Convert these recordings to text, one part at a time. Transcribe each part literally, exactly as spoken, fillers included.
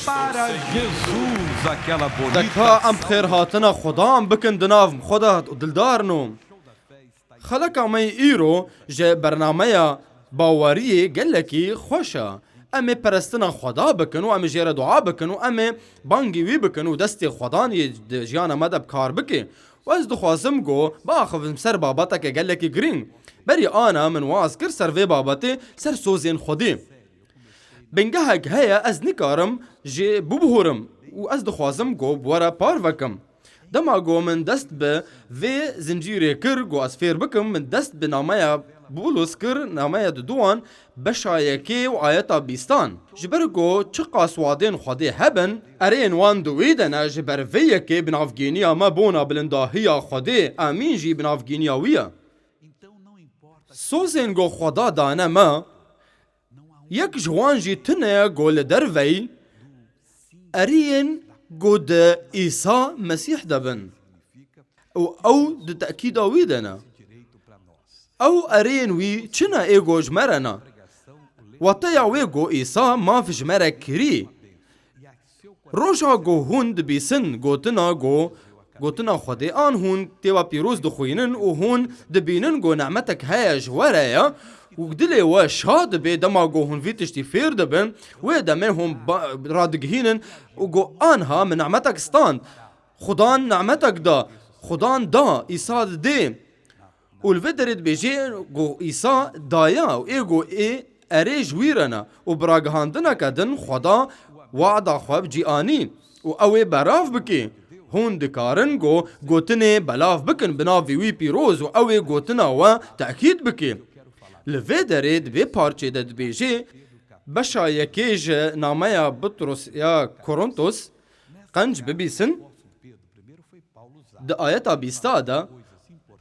Para Jesus, aquela bonita. Deka em xêrhatina Xudan bikin di nav xwe de û dildarno. Xeleka me yî îro ji bernameya baweriyê gelekî xweş e. Em ê perestina Xweda bikin û em ê jê re dua bikin û em ê bangî wî bikin û destê Xwedan yê di jiyana me de bi kar bike. Û ez dixwazim ku biaxivim ser babeteke gelekî girîng. Berî ana min waz kir ser vê babetê, ser sozên Xwedê. Bingehek heye ez nikarim jê bibûrim û ez dixwazim ku bi we re parve kim. Dema ku min dest bi vê zincîrê kir ku ez fêr bikim, min dest bi nameya Bulus kir, nameya diduwan, beşa yekê û ayeta bîstan. Ji ber ku çiqas wadên Xwedê hebin, erên wan di wî de ne, ji ber vê yekê binavgêniya me bona bilindahiya Xwedê, Amîn jî binavgêniya wî ye. Sozên ku Xweda dane me, yek ji wan jî tune ye ku li derveyî eriyên ku di Îsa Mesîh de bin û ew di tekîda wî de ne. Ew erên wî çi ne ê ku ji me re ne? Wateya wê ku Îsa maf ji me re kirî. Roja ku hûn dibîsin gotina ku, gotina Xwedê an hûn têva pîroz dixwînin û hûn dibînin ku nehmetek heye ji we re ye û dilê we şa dibe dema ku hûn vî tiştî fêr dibin, wê demê hûn ba-, radigihînin û ku anha min nehmetek stand. Xudan nehmetek da, Xudan da, Îsa didê. Û li vê derê dibêje ku Îsa daya û ê ku ê erê ji wî re ne û bi ragihandineke din Xweda wada xwe bi cî anî û ew ê belav bike. Hûn dikarin ku gotinê belav bikin bi navê wî pîroz û ew ê gotina we tekîd bike. Li vê derê di vê parçê de dibêje, beşa yekê ji nameya Bitros ya Korintos qenc bibîsin. Di ayeta bîsta de,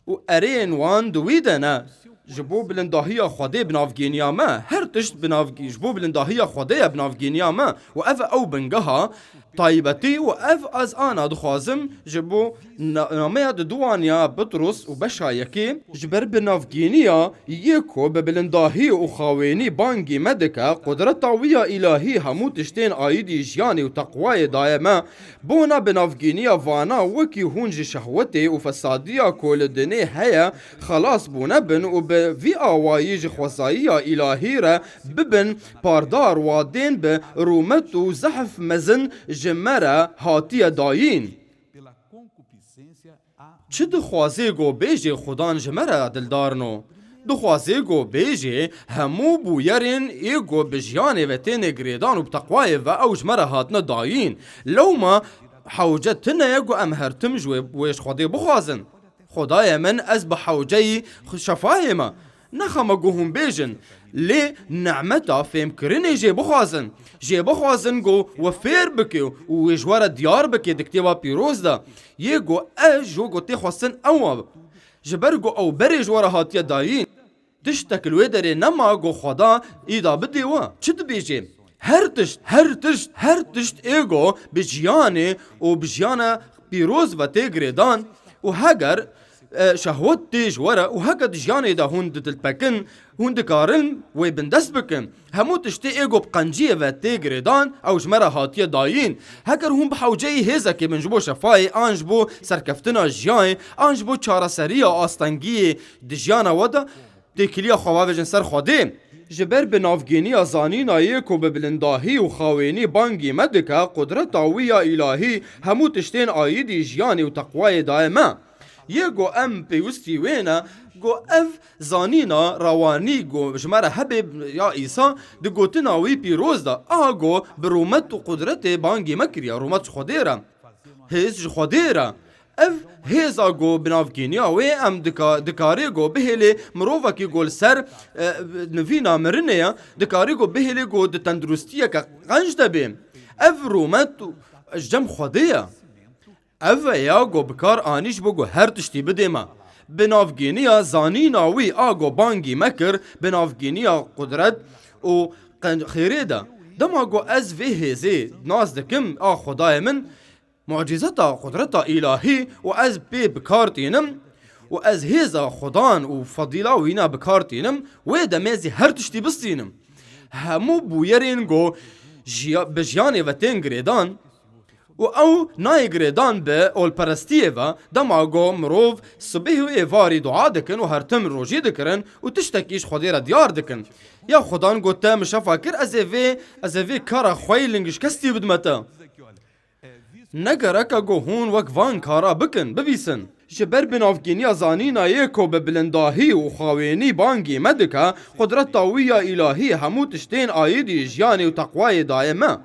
û erên wan di wî de ne, ji bo bilindahiya Xwedê binavgêniya me, her tişt binavgî-, ji bo bilindahiya Xwedê ye binavgêniya me, û ev e ew bingeha taybetî, û ev ez ana dixwazim ji bo na-, nameya diduwan ya Bitros û beşa yekê, ji ber binavgêniya yê ku bi bilindahî û xawênî bangî me dike, qudreta wî ya îlahî hemû tiştên aîdî jiyanê û teqwayê daye me, Bona binavgîniya vana wekî hûn ji şehwetê û fesadiya ku li dinê heye xelas bûne bin û bi vî awayî ji xwezayiya îlahî re bibin pardar, wadên bi rûmet û zehf mezin ji me re hatiye dayîn. Çi dixwazê ku bêjê Xudan ji me re dildarno? Dixwazê ku bêjê hemû bûyerên ê ku bi jiyanê ve têne girêdan û bi teqwayê ve ew ji me re hatine dayîn. Lewma hewce tune ye ku em her tim ji wê, wê ji Xwedê bixwazin. Xwedayê min, ez bi hewceyî xwe şefayê me. Nexeme ku hûn bêjin, lê nemeta fêmkirinê jê bixwazin. Jê bixwazin ku we fêr bike û wê ji we re diyar bike di kitêba pîroz de. Yê ku e ji ku tê xwestin ew e. Ji ber ku ew berê ji we re hatiye dayîn. Tiştek li wê derê nema ku Xweda îda bidê we. Çi dibêjê? Her tişt, her tişt, her tişt ê ku bi jiyanê û bi jiyana pîroz ve tê girêdan û heger, e, şehwet tê ji we re û heger di jiyanê de hûn didilpekin, hûn dikarin wê bindest bikin. Hemû tiştê ê ku bi qenciyê ve tê girêdan, ew ji me re hatiye dayîn. Heger hûn bi hewceyî hêzekê bin ji bo şefayê an ji bo serkeftina jiyayê, an ji bo çareseriya astengiyê di jiyana we de, têkiliya xwe bavêjin ser Xwedê. Ji ber binavgêniya zanîna yê ku bi bilindahî û xawênî bangî me dike, qudreta wî ya îlahî hemû tiştên aîdî jiyanê û teqwayê daye me. Yê ku em pêwistî wê ne, ku ev zanîna rawanî ku ji me re hebe ya Îsa di gotina wî pîroz de, a ku bi rûmet û qudretê bangî me kiriye, rûmet ji Xwedê re, hêz ji Xwedê re. Ev hêza ku binavgêniya wê em dika-, dikarê ku bihêlê mirovekî ku li ser, e, nivîna mirinê ye, dikarê ku bihêlê ku di tenduristiyeke qenc de bê. Ev rûmet ji cem Xwedê ye. Ev e ya ku bi kar anî ji bo ku her tiştî bidê me. Binavgêniya zanîna wî a ku bangî me kir, binavgêniya qudret û qen-, xêrê de. Dema ku ez vê hêzê nas dikim, a Xwedayê min, mucîzeta qudreta îlahî û ez pê bi kar tînim û ez hêza Xudan û fedîla wîna bi kar tînim, wê demê ez ê her tiştî bistînim. Hemû bûyerên ku jiya-, bi jiyanê ve tên girêdan û ew nayê girêdan bi olperestiyê ve, dema ku mirov sibê û êvarî dua dikin û her tim rojî dikirin û tiştekî ji Xwedê re diyar dikin. Ya Xudan got te min şefa kir, ez ê vê, ez ê vê kara xwe yî lingişkestî bidime te. Ne gerek e ku hûn wek van kara bikin, bibîsin. Ji ber binavgîniya zanîna yê ku bi bilindahî û xawênî bangî me dike, qudreta wî ya îlahî hemû tiştên aîdî jiyanê û teqwayê daye me.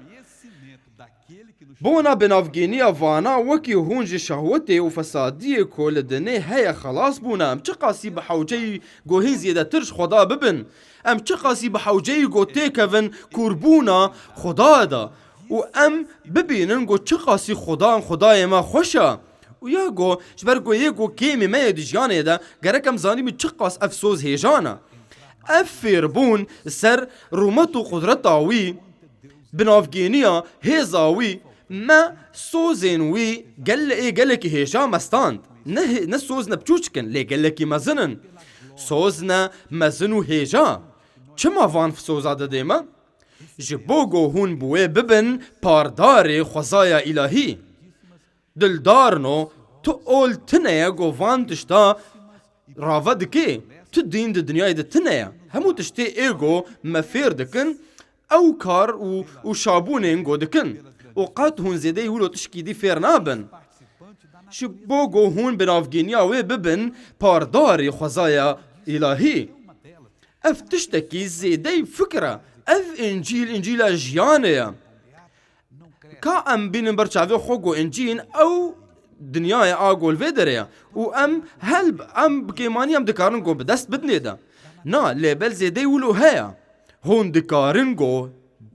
Bona binavgîniya vana wekî hûn ji şehwetê û fesadiyê ku li dinê heye xelas bûne, em çiqasî bi hewceyî ku hîn zêdetir ji Xweda bibin. Em çiqasî bi hewceyî ku têkevin kûrbûna Xweda de û em bibînin ku çiqasî Xudan Xwedayê me xweş e. Û ya ku ji ber ku yê ku kêmê me yê di jiyanê de, gerek em zanîbin çiqas ev soz hêja ne. Ev fêrbûn ser rûmet û qudreta wî, binavgêniya hêza wî, me sozên wî gel-, ê gelekî hêja me stand. Ne hê-, ne soz ne biçûçik in, lê gelekî mezin in. Soz ne mezin û hêja. Çima van soza didê me? Ji bo ku hûn bi wê bibin pardarê xwezaya îlahî. Dildarno, tu ol tune ye ku van tişta rave dikê. Tu dîn di dinyayê de tune ye. Hemû tiştê ê ku me fêr dikin, ew kar û, û şabûnên ku dikin. Û qet hûn zêdeyî wilo tişkî dî fêr nabin. Ji bo ku hûn binavgîniya wê bibin pardarê xwezaya îlahî. Ev tiştekî zêdeyî fikir e. Ev Încîl, Încîla jiyanê ye. Ka em bînin ber çavê xwe ku Încîl ew dinyayê a ku li vê derê ye. Û em hel, em bi kêmanî em dikarin ku bi dest bidinê de. Na, lê bel zêdeyî wilo heye. Hûn dikarin ku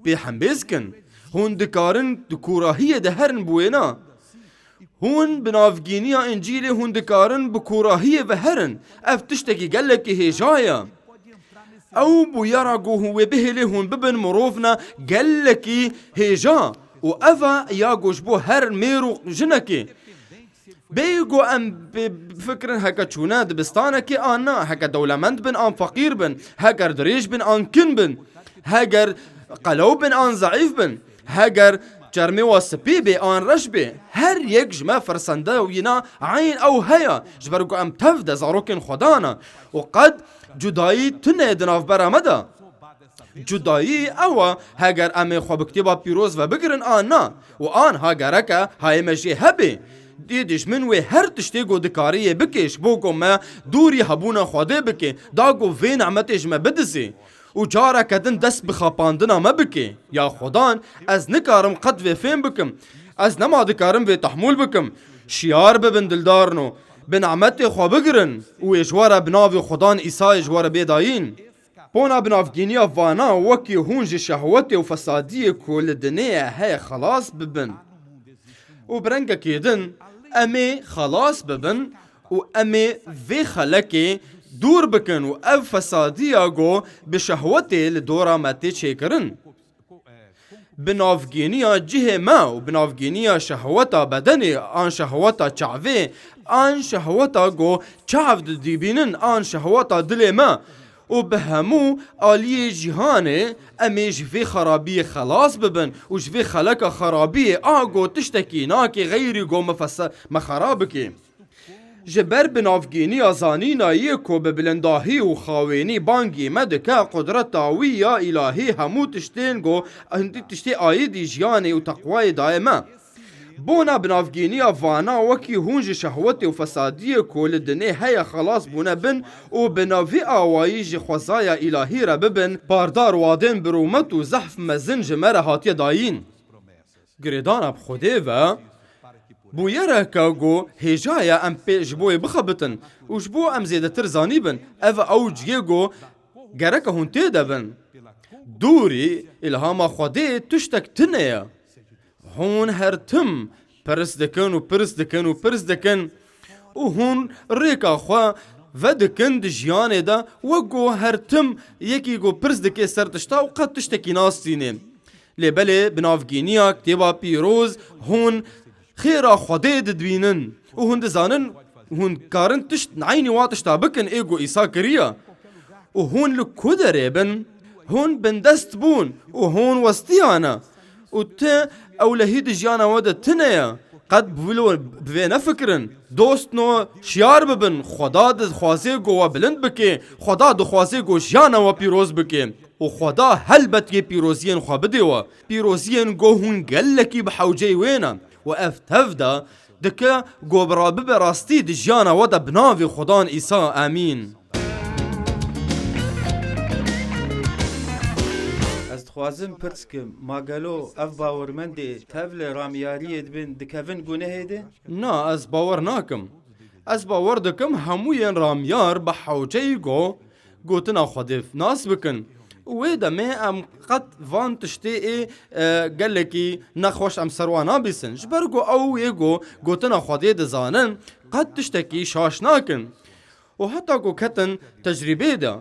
bêhembêz kin. Hûn dikarin di kûrahiyê de herin bi wêna. Hûn bi navgîniya Încîlê hûn dikarin bi kûrahiyê ve herin. Ev tiştekî gelekî hêja ye. Ew bûyera ku hûn wê bihêlê hûn bibin mirov ne gelekî hêja. Û ev e ya ku ji bo her mêr û jinekê. Bêyî ku em bi-, bifikirin heke çûne dibistanekê an na, heke dewlemend bin an feqîr bin, heger dirêj bin an kin bin, heger qelew bin an zeîf bin, heger çermê wa spî bê an reş bê, her yek ji me firsende wîna eyn ew heye, ji ber ku em tev de zarokên Xwedan e û qet cudayî tune di navbera me de. Cudayî ew e, heger em ê xwe bi Kitêba Pîroz ve bigirin an na, û an ha gerek e hayê me jê hebe. Dê dijmin wê her tiştê ku dikarî yê bike ji bo ku me dûrî hebûna Xwedê bike, da ku vê nemetê ji me bidizê û careke din dest bi xapandina me bike. Ya Xudan, ez nikarim qet vê fêm bikim. Ez nema dikarim vê tehmûl bikim. Şiyar bibin dildarno, bi nemetê xwe bigirin û wê ji we re bi navê Xudan Îsayê ji we re bê dayîn. Bona binavgîniya vana wekî hûn ji şehwetê û fesadiyê ku li dinê ye heye xelas bibin. Û bi rengekê din em ê xelas bibin û em ê vê xelekê dûr bikin û ev fesadiya ku bi şehwetê li dora me tê çêkirin. Bi navgîniya cihê me û bi navgîniya şehweta bedenê an şehweta çavê an şehweta ku çav didîbînin an şehweta dilê me û bi hemû aliyê cîhanê em ê ji vê xerabiyê xelas bibin û ji vê xeleka xerabiyê a ku tiştekî nake xeyrî ku me fese-, me xera bike. Ji ber binavgîniya zanîna yê ku bi bilindahî û xawênî bangî me dike, qudreta wî ya îlahî hemû tiştên ku hindî tiştê aîdî jiyanê û teqwayê daye me. Bona binavgîniya vana wekî hûn ji şehwetê û fesadiyê ku li dinê heye xelas bûne bin û bi navî awayî ji xwezaya îlahî re bibin, pardar wadên bi rûmet û zehf mezin ji me re hatiye dayîn. Girêdana bi Xwedê ve bûyereke ku hêja ye em pê ji bo yê bixebitin û ji bo em zêdetir zanîbin. Ev e ew cihê ku gereke hûn tê de bin. Dûrî îlhama Xwedê tiştek tune ye. Hûn her tim pirs dikin û pirs dikin û pirs dikin û hûn rêka xwe vedikin di jiyanê de wek ku her tim yekî ku pirs dike ser tişta û qet tiştekî nastîne. Lê belê bi navgîniya Kitêba Pîroz hûn xêra Xwedê didibînin û hûn dizanin hûn karin tişt eynî wa tişta bikin ê ku Îsa kiriye. Û hûn li ku derê bin? Hûn bindest bûn û hûn westiya ne. Û ti ewlehî di jiyana we de tune ye. Qet bi wilo, bi vê nefikirin. Dostno, şiyar bibin. Xweda dixwazê ku we bilind bike. Xweda dixwazê ku jiyana we pîroz bike. Û Xweda helbet yê pîroziyên xwe bidê we. Pîroziyên ku hûn gelekî bi hewceyî wê ne. Û ev tev de dike ku bi ra-, bibe rastî di jiyana we de bi navê Xwedan Îsa. Amîn. Ez dixwazim pirs kim, ma gelo ev bawermendê tev li ramyariyê dibin dikevin gunehê de? Na, ez bawer nakim. Ez bawer dikim hemû yên ramyar bi hewceyî go gotina Xwedê nas bikin. Û wê demê em qet van tiştê ê, e, gelekî nexweş em ser wan nabîsin. Ji ber ku ew ê ku gotina Xwedê dizanin, qet tiştekî şaş nakin. Û heta ku ketin tecrîbê de,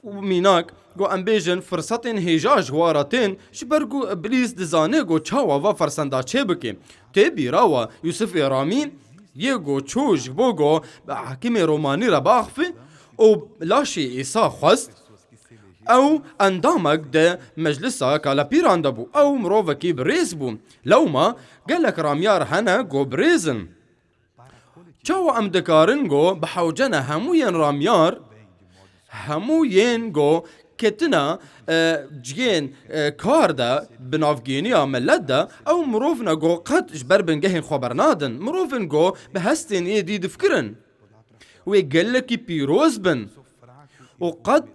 û mînak, ku em bêjin firsetên hêja ji wa re tên, ji ber ku Îblîs dizane ku çawa va fersenda çêbike. Tê bîra we Yûsifê Ramî yê ku çû ji bo ku bi hakimê Romanî re biaxife û laşê Îsa xwest. Ew endamek di meclisa kalepîran de bû. Ew mirovekî birêz bû. Lewma gelek ramyar hene ku birêz in. Çawa em dikarin go bi hewce ne hemû yên ramyar, hemû yên go ketine, e, cihên, e, kar de bi navgêniya milet de ew mirov ne go qet ji ber bingehên xwe bernadin. Mirov in go bi hestên êdî difikirin. Wê gelekî pîroz bin û qet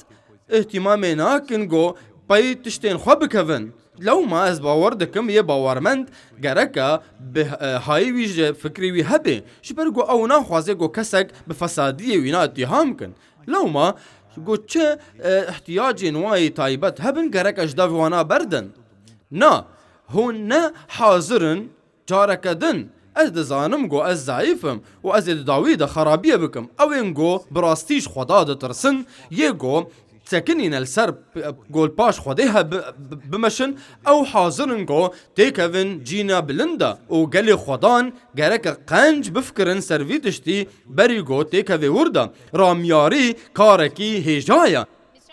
îhtîmamê nakin go pey tiştên xwe bikevin. Lewma ez bawer dikim yê bawermend gereke bi, e, hayê wî ji fikrê wî hebe, ji ber ku ew naxwaze ku kesek bi fesadiyê wîna îtîham kin. Lewma ku çi, e, ihtiyacên wayî taybet hebin gereke ji devê wana berdin. Na, hûn ne hazir in. Careke din, ez dizanim ku ez zeîf im û ez ê di dawî de xerabiyê bikim. Ew ên ku bi rastî ji Xweda ditirsin, yê ku sekinîne li ser p-, golpaş Xwedê he bi-, bi-, bimeşin, ew hazir in ku têkevin cîna bilind de û gelê Xwedan gereke qenc bifikirin ser vî tiştî berî ku têkevê wir de. Ramyarî karekî hêja ye.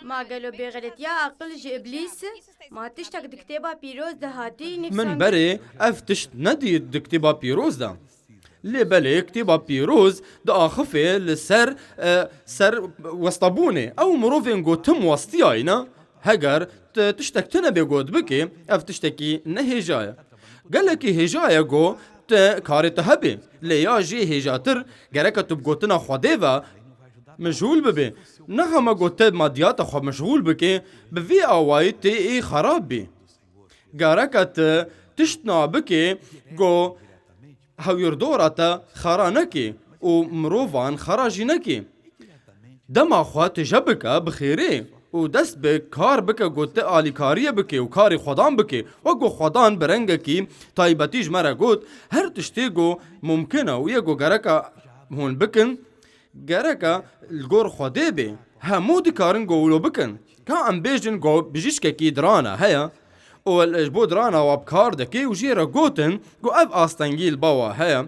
Ma gelo bêxeletiya aqil ji Îblîs e? Ma tiştek di Kitêba Pîroz de hatî nivîsandin? Min berê ev tişt nedît di Kitêba Pîroz de. Lê belê Kitêba Pîroz diaxife li ser, e, ser westabûnê. Ew mirovên ku tim westiyayî ne, heger tu tiştek tune bê got bikê, ev tiştekî ne hêja ye. Gelekî hêja ye ku tu karê tu hebê. Lê ya jê hêjatir gereke tu bi gotina Xwedê ve mijûl bibê. Nexema ku te madiyata xwe mijûl bikê, bi vî awayî tê ê xerab bî. Gereke tu tiştna bikê ku hewîrdora te xera nekê û mirovan xera jî nekê. Dema xwe tije bike bi xêrê û dest bi kar bike ku tu alîkariyê bikê û karê Xwedan bikê. Wek ku Xwedan bi rengekî taybetî ji me re got, her tiştê ku mumkin e û yê ku gereke hûn bikin, gereke li gor Xwedê bê. Hemû dikarin ku wilo bikin. Ka em bêjin ku bijîşkekî dirana heye û ji bo dirana wa bi kar dike û jê re gotin ku ev astengî li ba wa heye.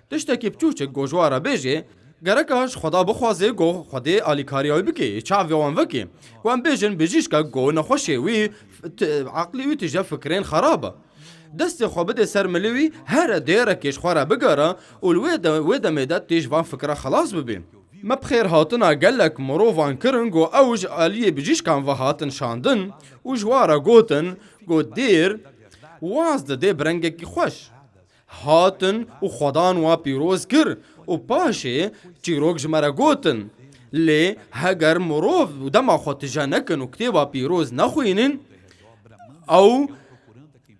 Tiştekî biçûçik ku ji wa re bêjê, gereka ji Xweda bixwaze ku Xwedê alîkariya wî bike, çavê wan veke. Ku em bêjin bijîşkek ku nexweşê wî, t-, eqlê wî tije fikirên xerab e. Destê xwe bide ser milê wî, here dêrekê ji xwe re bigere û li wê de, wê demê de tê ji van fikra xelas bibe. Me bi xêr hatina gelek mirovan kirin ku ew ji aliyê bijîşkan ve hatin şandin û ji wa re gotin ku dêr waz dide bi rengekî xweş. Hatin û Xwedan wa pîroz kir û paşê çîrok ji me re gotin. Lê heger mirov dema xwe tije nekin û Kitêba Pîroz nexwînin, ew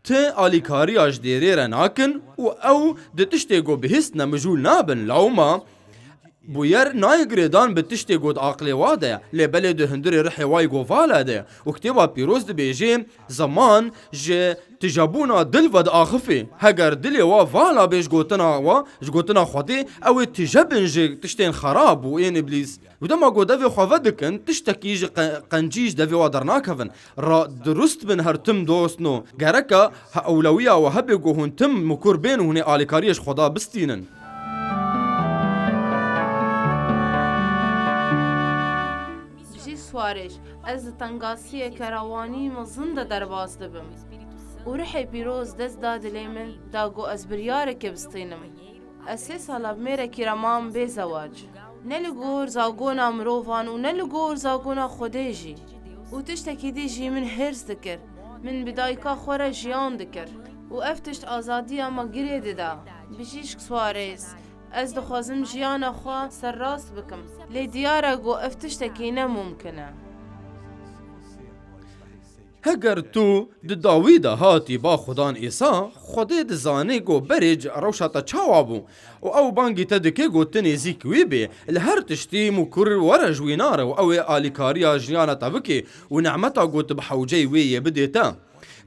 ti alîkariya ji dêrê re nakin û ew di tiştê ku bihîstine mijûl nabin. Lewma bûyer nayê girêdan bi tiştê ku di aqilê wa de ye, lê belê di hundirê rihê wa yê ku vala de ye. Û Kitêba Pîroz dibêje, zeman ji tijebûna dil ve diaxife. Heger dilê wa vala bê ji gotina wa, ji gotina Xwedê, ew ê tije bin ji tiştên xerab û ên Îblîs. Û dema ku devê xwe vedikin, tiştekî ji qe-, qencî ji devê wa dernakevin. Ra dirust bin her tim dostno. Gereke ha ewlewiya we hebe ku hûn tim mikur bên û hûn ê alîkariyê ji Xweda bistînin. Ji Suarêj, ez di tengasiyeke rewanî mezin de derbas dibim. Û Ruhê Pîroz dest da dilê min, da ku ez biryarekê bistînim. Ez sê sala bi mêrekî re mam bê zewac. Ne li gor zagona mirovan û ne li gor zagona Xwedê jî. Û tiştekî dî jî min hêrs dikir. Min bi dayika xwe re jiyan dikir. Û ev tişt azadiya me girê dida. Bijîşk Suarez. Ez dixwazim jiyana xwe serrast bikim. Lê diyar e ku ev tiştekî ne mumkin e. Heger tu di dawî de hatî ba Xudan Îsa, Xwedê dizanî ku berê rewşa te çawa bû û ew bangî te dike ku tu nêzîk wî bî, li her tiştî mikur were ji wî nare û ew ê alîkariya jiyana te bike û nemeta ku tu bi hewceyî wê yê bidê te.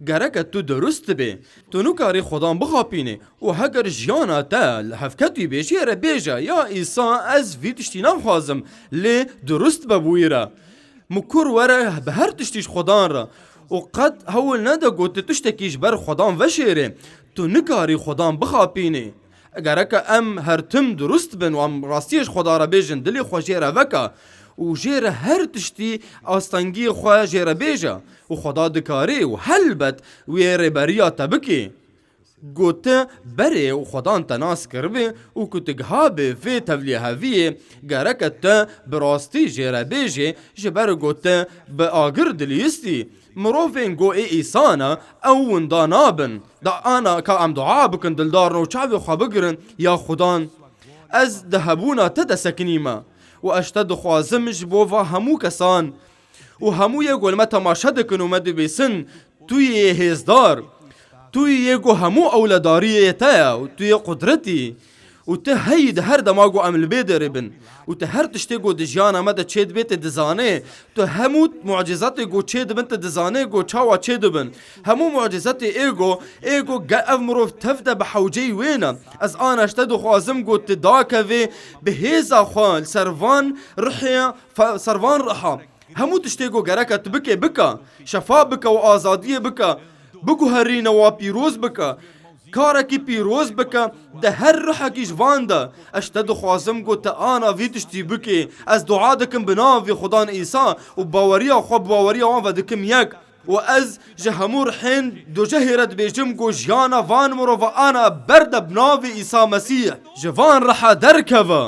Gereke tu durust bê. Tu nikarî Xudan bixapînî û heger jiyana te li hevketî bê, jê re bêje, ya Îsa, ez vî tiştî naxwazim, lê durust be bi wî re. Mikur were bi her tiştî ji Xudan re û qet hewl nede ku tu tiştekî ji ber Xudan veşêrê. Tu nikarî Xudan bixapînî. Gereke em her tim durust bin û em rastiyê ji Xuda re bêjin, dilê xwe jê re veke û jê re her tiştî astengiyê xwe jê re bêje û Xuda dikarê û helbet wê rêberiya te bikê. Got, berê û Xudan te nas kiribe û ku tu giha bi vê tevlîheviyê, gereke te bi rastî jê re bêjê, ji ber ku te bi agir dilîstî. Mirovên ku ê Îsa ne, ew winda nabin. Da ana ka em dua bikin, dildarno çavê xwe bigirin, ya Xudan, ez di hebûna te de sekinîme û ez te dixwazim ji bo va hemû kesan û hemû yê ku li me temaşe dikin û me dibîsin, tu yê hêzdar, tu yê ku hemû ewledariyê te ye û tu yê qudretî û tu heyî di her dema ku em li bê derê bin û tu her tiştê ku di jiyana me de çêdibê tu dizanê, tu hemû mucîzetê ku çêdibin tu dizanê ku çawa çêdibin. Hemû mucîzetê ê ku, ê ku ge ev mirov tev de bi hewceyî wê ne. Ez ana ji te dixwazim ku tu dakevê bi hêza xwe li ser van rihê, fe- ser van riha. Hemû tiştê ku gereke tu bike, bike. Şefa bike û azadiyê bike. Biguherîne wa pîroz bike. Karekî pîroz bike. Di her rihekî ji van de. Ez ji te dixwazim ku tu ana vî tiştî bikê. Ez dua dikim bi navê Xudan Îsa û baweriya xwe bi baweriya wan ve dikim yek. Û ez ji hemû rihên dojehê re dibêjim ku jiyana van mirova ana berde bi navê Îsa Mesîh. Ji van riha derkeve.